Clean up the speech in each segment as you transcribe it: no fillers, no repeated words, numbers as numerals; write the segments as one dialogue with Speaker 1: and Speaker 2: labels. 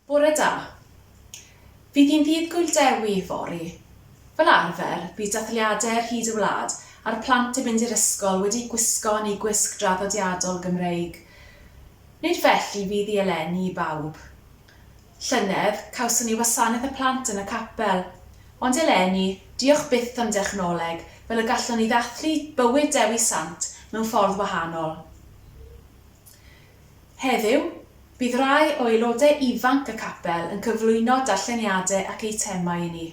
Speaker 1: Bore da. Fydd hi'n ddydd Gŵyl Dewi fory. Fel arfer, bydd dathliadau ar hyd y wlad a'r plant yn mynd i'r ysgol wedi gwisgo yn eu gwisg draddodiadol Gymreig. Nid felly fydd hi eleni i bawb. Llynedd, cawson ni wasanaeth y plant yn y capel. Ond eleni, diolch byth am dechnoleg, fel y gallwn ni ddathlu bywyd Dewi Sant mewn ffordd wahanol. Heddiw, bydd rhai o aelodau ifanc y capel yn cyflwyno darlleniadau ac eitemau i ni.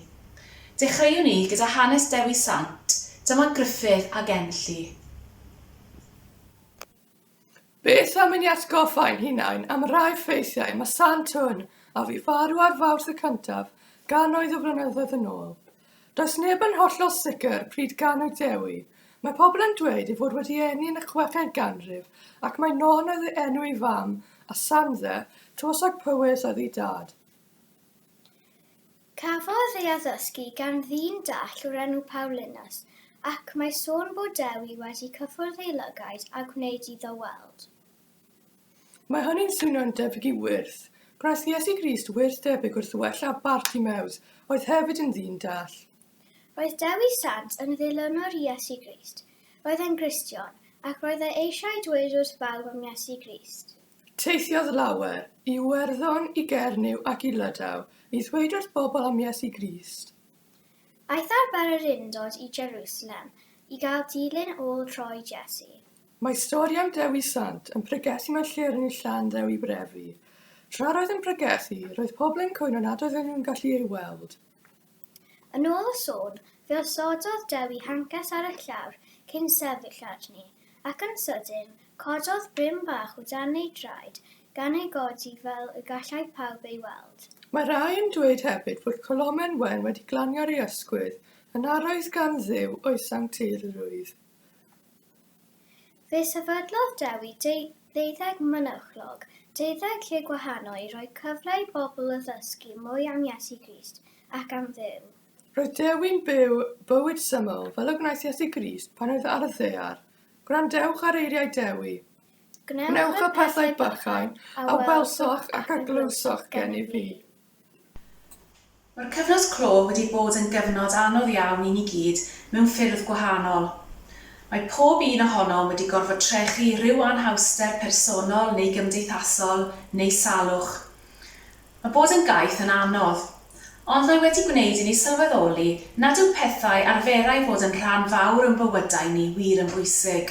Speaker 1: Dechreuwn ni gyda hanes Dewi Sant, dyma Gruffydd ag Enlli.
Speaker 2: Beth am i ni atgoffa ein hunain am rai ffeithiau am y sant hwn a fu farw ar Fawrth y cyntaf gannoedd o flynyddoedd yn ôl? Does neb yn hollol sicr pryd ganwyd Dewi. Mae pobl yn dweud ei fod wedi eni yn y chweched ganrif ac mai Non oedd enw ei fam a Sandde, tywysog Powys oedd ei dad.
Speaker 3: Cafodd ei addysgu gan ddyn dall o'r enw Paulinus, ac mae sôn bod Dewi wedi cyffwrdd ei lygaid a gwneud iddo weld.
Speaker 2: Mae hynny'n swnio'n debyg i wyrth. Gwnaeth Iesu Grist wyrth debyg wrth wella Bartimews, oedd hefyd yn ddyn dall.
Speaker 3: Roedd Dewi Sant yn ddilynwr i Iesu Grist. Roedd e'n Gristion, ac roedd e eisiau dweud wrth bawb am Iesu Grist.
Speaker 2: Teithiodd lawer, i Iwerddon, i Gernyw ac i Lydaw, i ddweud wrth bobl am Iesu Grist.
Speaker 3: Aeth ar bererindod i Jerusalem i gael dilyn ôl troed Iesu.
Speaker 2: Mae stori am Dewi Sant yn pregethu mewn lle o'r enw Llan Ddewi Brefi. Tra'r oedd yn pregethu, roedd pobl yn cwyno nad oedden nhw'n gallu ei weld.
Speaker 3: Yn ôl y sôn, fe osododd Dewi hancas ar y llawr cyn sefyll arni, ac yn sydyn, cododd bryn bach o dan ei draed, gan ei godi fel y gallai pawb ei weld.
Speaker 2: Mae rhai yn dweud hefyd fod colomen wen wedi glanio ar ei ysgwydd, yn arwydd gan Dduw o'i sancteiddrwydd.
Speaker 3: Fe sefydlodd Dewi deuddeg mynachlog, deuddeg lle gwahanol i roi cyfle i bobl addysgu mwy am Iesu Grist ac am Dduw.
Speaker 2: Roedd Dewi'n byw bywyd syml, fel y gwnaeth Iesu Grist pan oedd ar y ddaear. Gwrandewch ar eiriau Dewi. Gwnewch y pethau bychain a welsoch ac a glywsoch gennyf fi.
Speaker 1: Mae'r cyfnod clo wedi bod yn gyfnod anodd iawn i ni gyd mewn ffyrdd gwahanol. Mae pob un ohonom wedi gorfod trechu rhyw anhawster personol neu gymdeithasol neu salwch. Mae bod yn gaeth yn anodd. Ond mae wedi gwneud i ni sylweddoli nad yw pethau arferai fod yn rhan fawr o'n bywydau ni wir yn bwysig.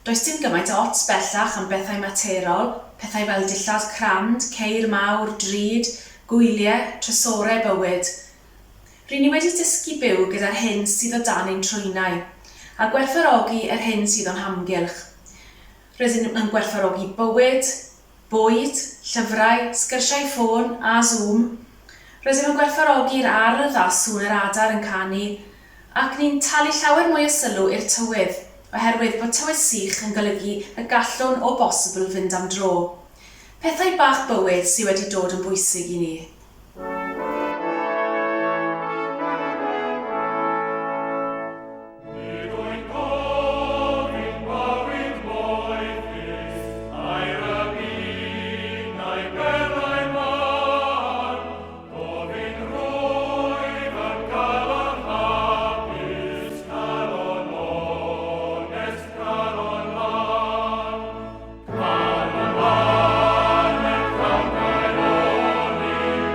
Speaker 1: Does dim gymaint o ots bellach am bethau materol, pethau fel dillad crand, ceir mawr, drud, gwylie, trysorau bywyd. Ry'n ni wedi dysgu byw gyda'r hyn sydd o dan ein trwynau, a gwerthfawrogi yr hyn sydd o'n hamgylch. Rydyn yn gwerthfawrogi bywyd, Bwyd, llyfrau, sgyrsiau ffôn a Zoom. Rydym yn gwerthfawrogi'r ardd a sŵn yr adar yn canu, ac ni'n talu llawer mwy o sylw i'r tywydd, oherwydd bod tywydd sych yn golygu y gallwn o bosibl fynd am dro. Pethau bach bywyd sy wedi dod yn bwysig i ni.
Speaker 4: Nid oedd gofyn bywyd moethus, aur y byd na'i berlau mân, gofyn rwyf yn galon hapus, calon onest, calon lân. Calon lân yn llawn haelioni.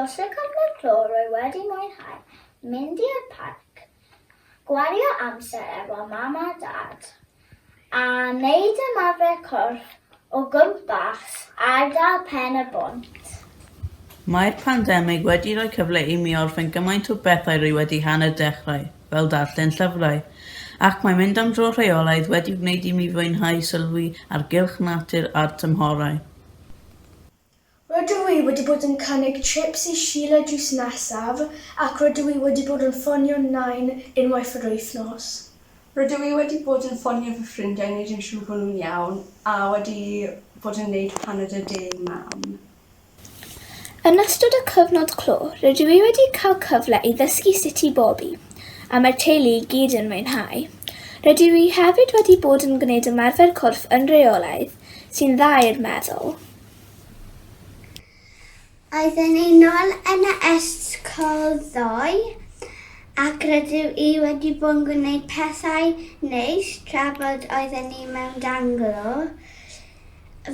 Speaker 3: Dros y cyfnod clo rwy wedi mwynhau mynd i'r parc, gwario amser efo mam a dad, a neud ymarfer corff o gwmpas ardal Pen-y-bont.
Speaker 5: Mae'r pandemig wedi rhoi cyfle i mi orffen gymaint o bethau rwy wedi hanner dechrau, fel darllen llyfrau. Ac mae mynd am dro rheolaidd wedi gwneud i mi fwynhau sylwi ar gylch natur a'r tymhorau.
Speaker 6: Rydw i wedi bod yn cynnig chips i Sheila drws nesaf ac rydw i wedi bod yn ffonio Nain unwaith yr wythnos.
Speaker 7: Rydw i wedi bod yn ffonio fy ffrindiau i wneud yn siŵr bod nhw'n iawn a wedi bod yn wneud paned o de i Mam.
Speaker 3: Yn ystod y cyfnod clo, rydw i wedi cael cyfle i ddysgu sut i bobi, a mae'r teulu i gyd yn mwynhau. Rydw i hefyd wedi bod yn gwneud ymarfer corff yn rheolaidd, sy'n dda i'r meddwl.
Speaker 8: Oeddwn i nôl yn y ysgol ddoe ac rydw i wedi bod yn gwneud pethau neis tra bod oeddwn i mewn dan glo,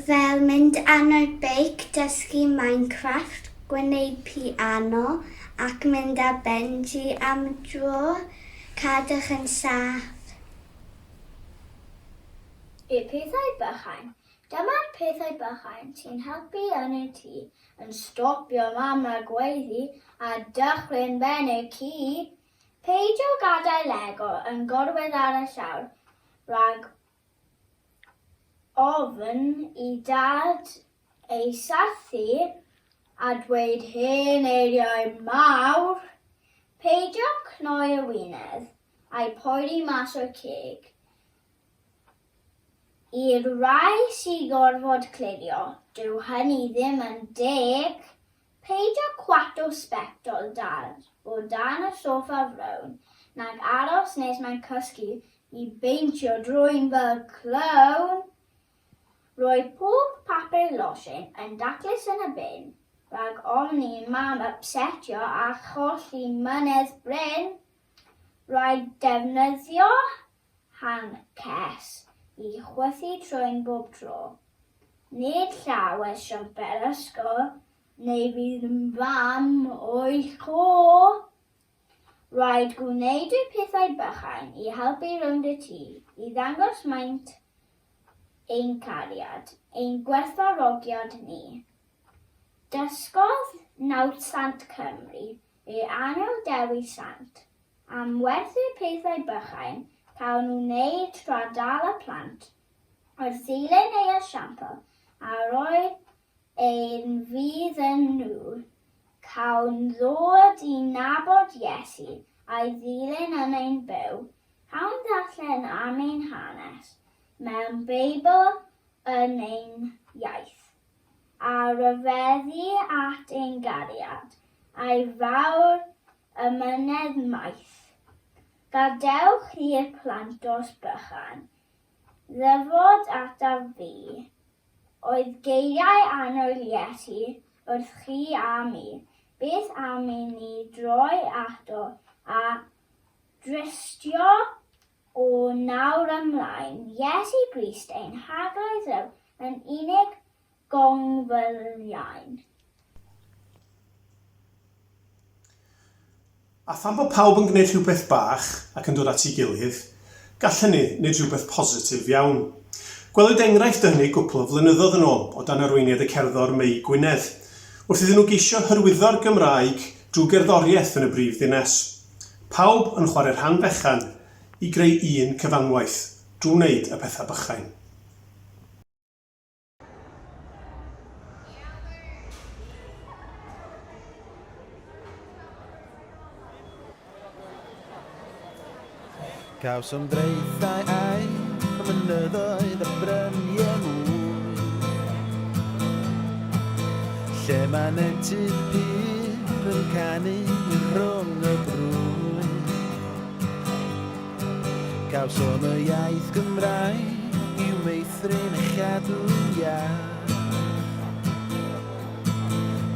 Speaker 8: fel mynd ar y beic, dysgu Minecraft, gwneud piano ac mynd â Benji am dro. Cadwch yn saff.
Speaker 3: Y pethau bychain Dyma'r pethau bychain sy'n helpu yn y tŷ, yn stopio mam rhag gweiddi a dychryn ben y ci. Peidio gadael Lego yn gorwedd ar y llawr rhag ofn i dad ei saethu a dweud hen eiriau mawr. Peidio cnoi y wynedd a'i poeri mas o'r ceg. I'r rhai sy gorfod clirio, dyw hynny ddim yn deg. Peidio cwato sbectol Dad o dan y soffa frown, nag aros nes mae'n cysgu i beintio drwyn fel clown. Rhoi pob papur losin yn daclus yn y bin, rhag ofn i Mam ypsetio a cholli mynedd Bryn. Rhaid defnyddio hances i chwythu trwyn bob tro. Nid llawer siwmper ysgol, neu fydd fam o'i cho! Rhaid gwneud y pethau bychain i helpu rownd y tŷ, i ddangos maint ein cariad, ein gwerthfawrogiad ni. Dysgodd Nawddsant Cymru ei annwyl Dewi Sant Am werthu'r pethau bychain cawn nhw wneud tra dal y plant wrth ddilyn ei esiampl a rhoi ein ffydd yn nhw. Cawn ddod i nabod Iesu a'i ddilyn yn ein byw. Cawn ddarllen am ein hanes mewn Beibl yn ein iaith. A rhyfeddu at ein gariad a'i fawr Ymynedd maith. Gadewch i'r plantos bychan ddyfod ataf fi, oedd geiriau annwyl Iesu wrth chi a mi. Beth am i ni droi ato a drystio o nawr ymlaen Iesu Grist ein Harglwydd yw yn unig gongfyliain.
Speaker 9: A phan fo pawb yn gwneud rhywbeth bach ac yn dod at ei gilydd, gall hynny wneud rhywbeth positif iawn. Gwelwyd enghraifft o hynny gwpl o flynyddoedd yn ôl, o dan arweiniad y cerddor Mei Gwynedd, wrth iddyn nhw geisio hyrwyddo'r Gymraeg drwy gerddoriaeth yn y brif ddinas. Pawb yn chwarae rhan fechan i greu un cyfanwaith drwy wneud y pethau bychain.
Speaker 10: Cawsom draethau aur, mynyddoedd a bryniau mwy. Lle mae nentydd pur yn canu rhwng y brwy. Cawsom y iaith Gymraeg i'w meithrin a chadw'n iach.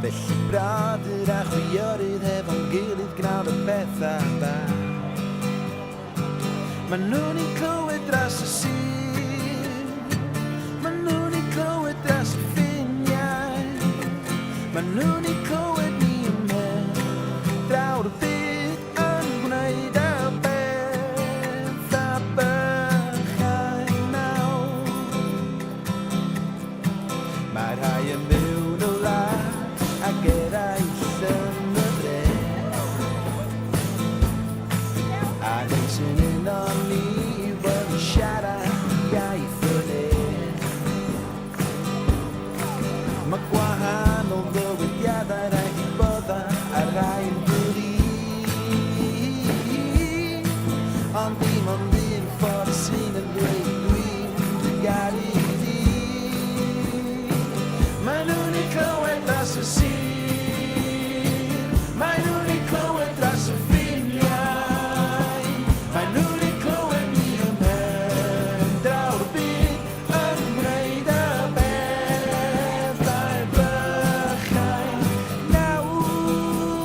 Speaker 10: Felly brodyr a chwiorydd hefo'n gilydd gwnawn y pethau bach. Maen nhw'n ei clywed dros y sir. Maen nhw'n ei clywed dros y ffiniau. Maen nhw'n ei clywed ni. dros y sir. Maen nhw'n ei clywed dros y ffiniau. Maen nhw'n ei clywed ni ym mhen draw'r byd yn gwneud y pethau bychain. Nawr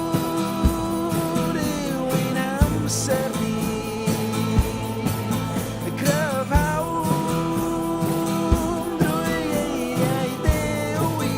Speaker 10: yw ein amser ni. Cryfhawn drwy eiriau Dewi.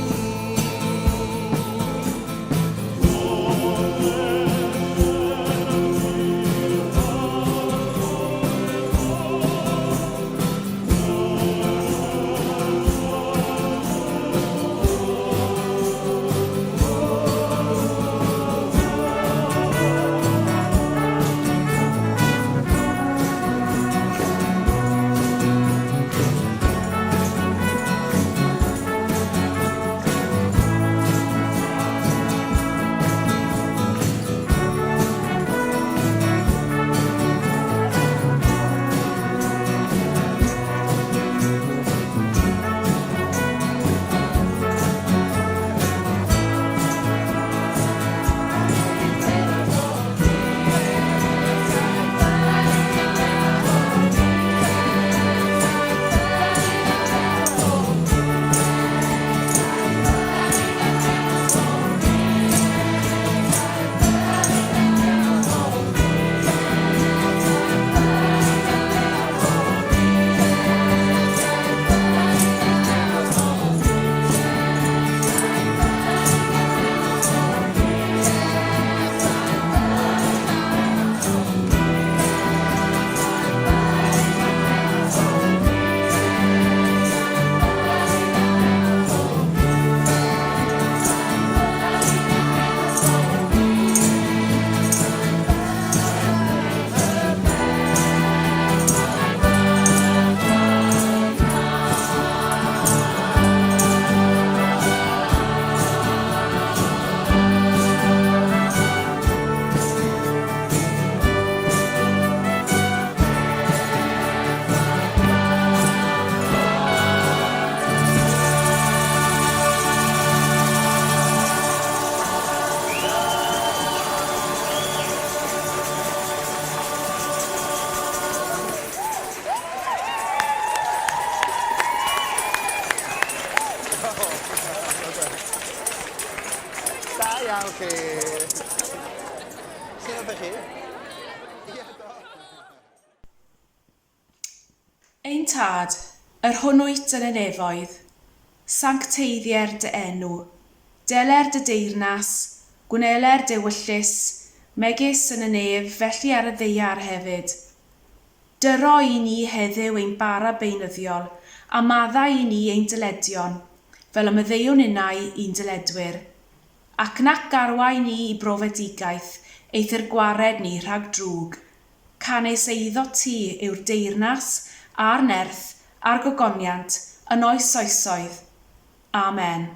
Speaker 10: Da iawn chi. Sut ydych chi? Ie, do.
Speaker 1: Ein Tad, yr hwn wyt yn y nefoedd, sancteiddier dy enw. Deler dy deyrnas, gwneler d'ewyllys, megis yn y nef, felly ar y ddaear hefyd. Dyro i ni heddiw ein bara beunyddiol, a maddau i ni ein dyledion, fel y maddeuwn innau i'n dyledwyr. Ac nac arwain ni i brofedigaeth, eithr gwared ni rhag drwg. Canys eiddo ti yw'r deyrnas, a'r nerth, a'r gogoniant, yn oes oesoedd. Amen.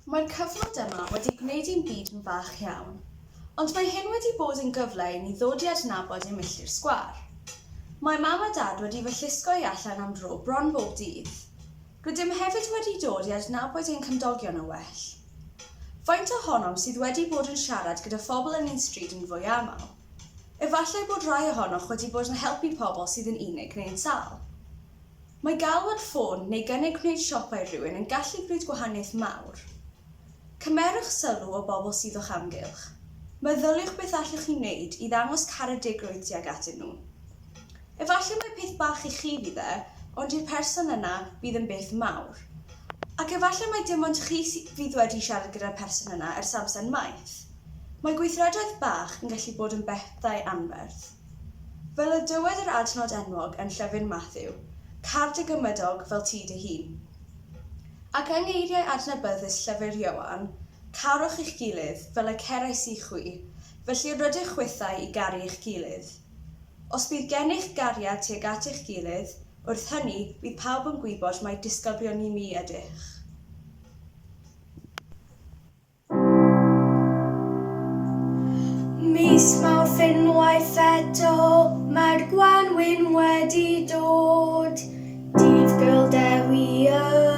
Speaker 7: Mae'r cyfnod yma wedi gwneud ein byd yn fach iawn. Ond mae hyn wedi bod yn gyfle i ni ddod i adnabod ein milltir sgwâr. Mae Mam a Dad wedi fy llusgo i allan am dro bron bob dydd. Rydym hefyd wedi dod i adnabod ein cymdogion yn well. Faint ohonom sydd wedi bod yn siarad gyda phobl yn ein stryd yn fwy aml? Efallai bod rhai ohonoch wedi bod yn helpu pobl sydd yn unig neu'n sâl. Mae galwad ffôn neu gynnig gwneud siopa i rywun yn gallu gwneud gwahaniaeth mawr. Cymerwch sylw o bobl sydd o'ch amgylch. Meddyliwch beth allwch chi wneud i ddangos caredigrwydd tuag atyn nhw. Efallai mai peth bach i chi fydd e, ond i'r person yna, bydd yn beth mawr. Ac efallai mai dim ond chi fydd wedi siarad gyda'r person yna ers amser maith. Mae gweithredoedd bach yn gallu bod yn bethau anferth. Fel y dywed yr adnod enwog yn Llyfr Mathew, Car dy gymydog fel ti dy hun. Ac yng ngeiriau adnabyddus Llyfr Ioan, Carwch eich gilydd, fel y cerais i chwi, felly rydych chwithau i garu eich gilydd. Os bydd gennych gariad tuag at eich gilydd, wrth hynny, bydd pawb yn gwybod mai disgyblion i mi ydych.
Speaker 6: Mis Mawrth unwaith eto, mae'r gwanwyn wedi dod. Dydd Gŵyl Dewi y.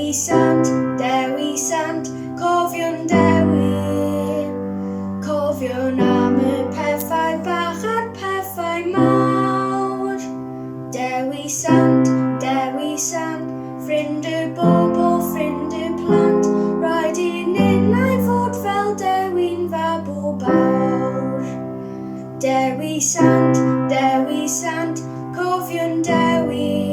Speaker 6: Dewi Sant, Dewi Sant, cofiwn Dewi. Cofiwn am y pethau bach a'r pethau mawr. Dewi Sant, Dewi Sant, ffrind y bobl, ffrind y plant, rhaid i ninnau fod fel Dewi'n fab o bawr. Dewi Sant, Dewi Sant, cofiwn Dewi.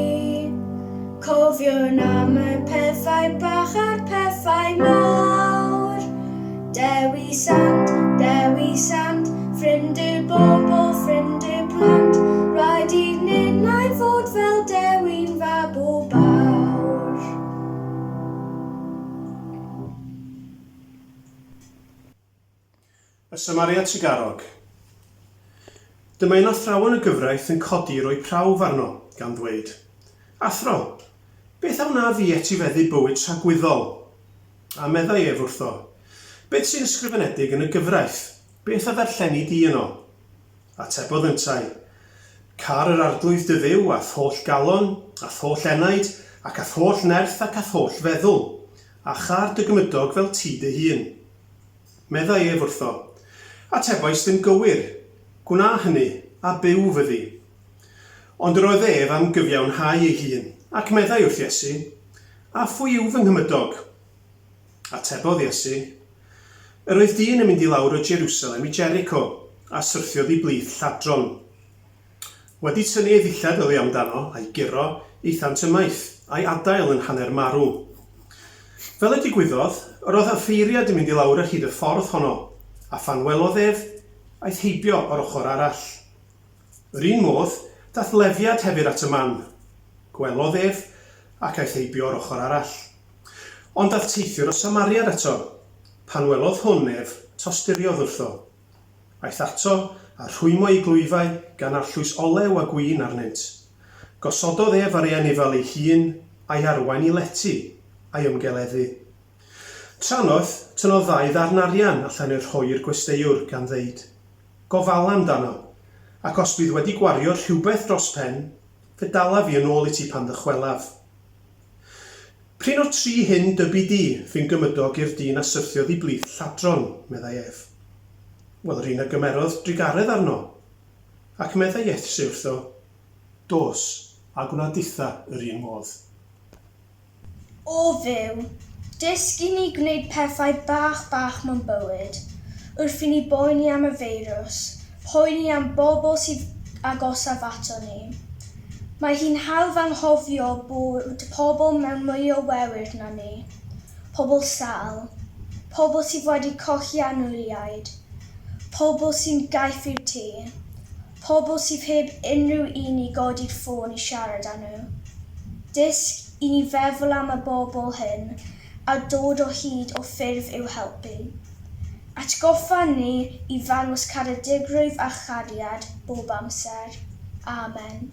Speaker 6: Cofiwn am y pethau bach a'r pethau mawr. Dewi Sant, Dewi Sant, ffrind y bobl, ffrind y plant, rhaid i ninnau fod fel Dewi'n fab o bawr.
Speaker 9: Y Samaria Trugarog. Dyma un o athrawon y gyfraith yn codi i roi prawf arno, gan ddweud, Athro, beth a wnaf fi etifeddu bywyd tragwyddol? A meddai ef wrtho, Beth sy'n ysgrifenedig yn y gyfraith? Beth a ddarlleni di yno? Atebodd yntau, Car yr Arglwydd dy Dduw a'th holl galon, a'th holl enaid, ac a'th holl nerth ac a'th holl feddwl, a châr dy gymydog fel ti dy hun. Meddai ef wrtho, Atebais ddim gywir, gwna hynny, a byw fyddi. Ond yr oedd ef am gyfiawnhau ei hun, ac meddai wrth Iesu, A phwy yw fy nghymydog? Atebodd Iesu, Yr oedd dyn yn mynd i lawr o Jerusalem i Jericho, a syrthiodd i blith lladron. Wedi tynnu ei ddillad oddi amdano, a'i guro, aethant ymaith, a'i adael yn hanner marw. Fel y digwyddodd, yr oedd offeiriad yn mynd i lawr ar hyd y ffordd honno, a phan welodd ef, aeth heibio o'r ochr arall. Yr un modd, daeth Lefiad hefyd at y man. Gwelodd ef, ac aeth heibio o'r ochr arall. Ond daeth teithiwr o Samariad ato. Pan welodd hwn ef, tosturiodd wrtho. Aeth ato, a rhwymo ei glwyfau, gan arllwys olew a gwin arnynt. Gosododd ef ar ei anifail ei hun, a'i arwain i lety, a'i ymgeleddu. Trannoeth, tynnodd ddau ddarn arian allan eu rhoi i'r gwesteiwr, gan ddeud, Gofala amdano, ac os bydd wedi gwario rhywbeth dros pen, fe dalaf fi yn ôl i ti pan ddychwelaf. Prin o'r tri hyn dybi di, fu'n gymydog i'r dyn a syrthiodd i blith lladron, meddai ef. Wel, yr un a gymerodd drugaredd arno. Ac meddai Iesu wrtho, Dos, a gwna ditha yr un modd.
Speaker 6: O Dduw, dysg i ni gwneud pethau bach bach mewn bywyd, wrth i ni boeni am y feirws, poeni am bobl sydd agosaf ato ni. Mae hi'n hawdd anghofio bod pobl mewn mwy o wewyr na ni. Pobl sâl. Pobl sydd wedi colli anwyliaid. Pobl sy'n gaeth i'r tŷ. Pobl sydd heb unrhyw un i godi'r ffôn i siarad â nhw. Dysg i ni feddwl am y bobl hyn a dod o hyd o ffyrdd i'w helpu. Atgoffa ni i ddangos caredigrwydd a chariad bob amser. Amen.